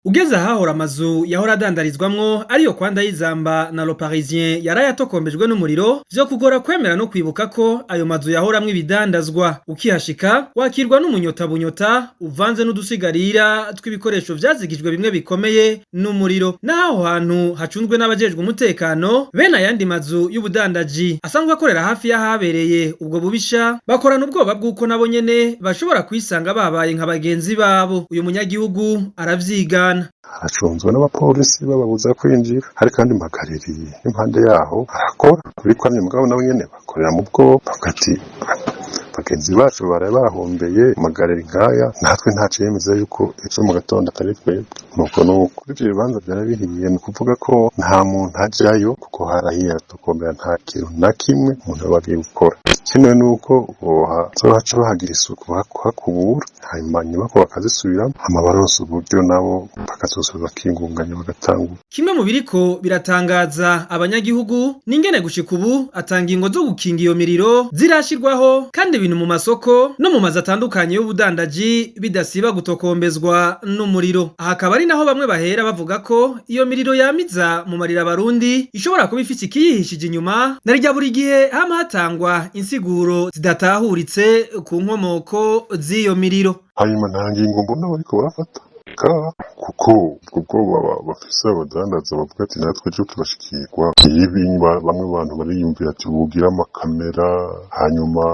Ugeze ahahora amazu yahora adandarizwamwo, ariyo kwa Ndayizamba na Le Parisien, yarayatokombejwe n'umuriro, vyo kugora kwemera no kwibuka ko ayo mazu yahoramwo ibidandazwa. Ukihashika wakirwa n'umunyota bunyota uvanze n'udusigarira tw'ibikoresho vyazigijwe bimwe bikomeye n'umuriro. N'aho hantu hacunzwe n'abajejwe umutekano, bene ayandi mazu y'ubudandaji asanzwe akorera hafi y'ahabereye ubwo bubisha bakorana ubwoba bw'uko nabo nyene bashobora kwisanga babaye nka bagenzi babo. Uyu munyagihugu aravyigana. Haracunzwe n'abapolisi bababuza kwinjira. Hari kandi magareri impande yaho arakora bikwamye, mugabo nabo nyene bakorera mu bwoba, bavuga ati bagenzi bacu baraye bahombeye amagareri nkaya, natwe nta cemeza yuko ejo mu gatondo atari twebwe. Nuko nuko kuri ivyo bibanza vyarabihiye, ni ukuvuga ko nta muntu ajayo kuko harahiye hatokombera, nta kintu na kimwe umuntu aba agiye gukora. Igikenewe nuko bohaca bahagira isuku, hakubura, hanyuma inyubako bakazisubiramwo, hama baronse uburyo nabo bakazosubira bakingunganya bagatangura. Kimwe mu biriko biratangaza abanyagihugu n'ingene gushika ubu ata ngingo zo gukinga iyo miriro zirashirwaho, kandi ibintu mu masoko no mu mazu atandukanye y'ubudandaji bidasiba gutokombezwa n'umuriro. Aha akaba ari naho bamwe bahera bavuga ko iyo miriro yamiza mu marira abarundi ishobora kuba ifise ikiyihishije inyuma, na rya buri gihe hama hatangwa insiguro zidatahuritse ku nkomoko z'iyo miriro. Hanyuma nta ngingo mbona bariko barafata kuko ubwo bwoba bafise abadandaza bavuga ati natwe ejo turashikirwa. Ibi bamwe bantu bariyumvira ati bugira amakamera, hanyuma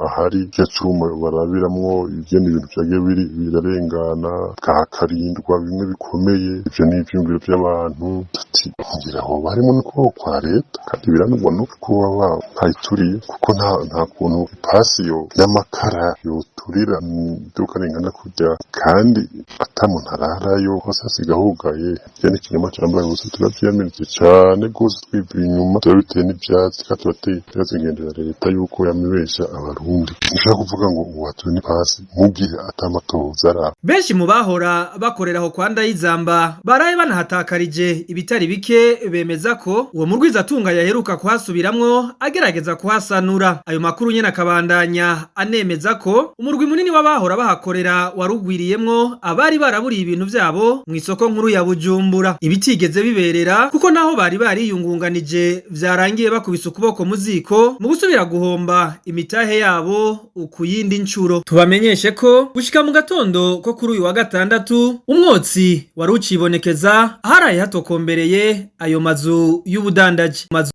ahari icyo cuma barabiramwo ingene ibintu vyagiye biri birarengana, kakarindwa bimwe bikomeye. Ivyo ni ivyiyumviro vy'abantu, ati ngira hoba harimo n'ukuboko kwa leta, kandi biranugwa no kuba bayituriye, kuko nta kuntu ipasiyo y'amakara yoturira mw'iduka ringana kurya kandi ata muntu ararayo, hose hasiga hugaye. Ivyo ni ikinyoma cambaye ubusa, turavyiyamirije cane rwose twivuye inyuma, turabiteye n'ivyatsi kandi turateye ivyatsi ingendera leta yuko yamibesha abarundi. Ntushobora kuvuga ngo uwatuye n'ipasi mu gihe ata matohoza araba. Benshi mu bahora bakorera aho kwa Ndayizamba baraye banahatakarije ibitari bike bemeza ko uwo murwizatunga yaheruka kuhasubiramwo agerageza kuhasanura. Ayo makuru nyene akabandanya anemeza ko umurwi munini w'abahora bahakorera warugwiriyemwo abari baraburiye ibintu vyabo mw'isoko nkuru ya Bujumbura, ibitigeze biberera kuko naho bari bariyungunganije vyarangiye bakubise ukuboko mu ziko mu gusubira guhomba imitahe yabo ku yindi ncuro. Tubamenyeshe ko gushika mu gatondo ko kuri uyu wa gatandatu umwotsi wari ucibonekeza aharaye hatokombereye ayo mazu y'ubudandaji. Mazu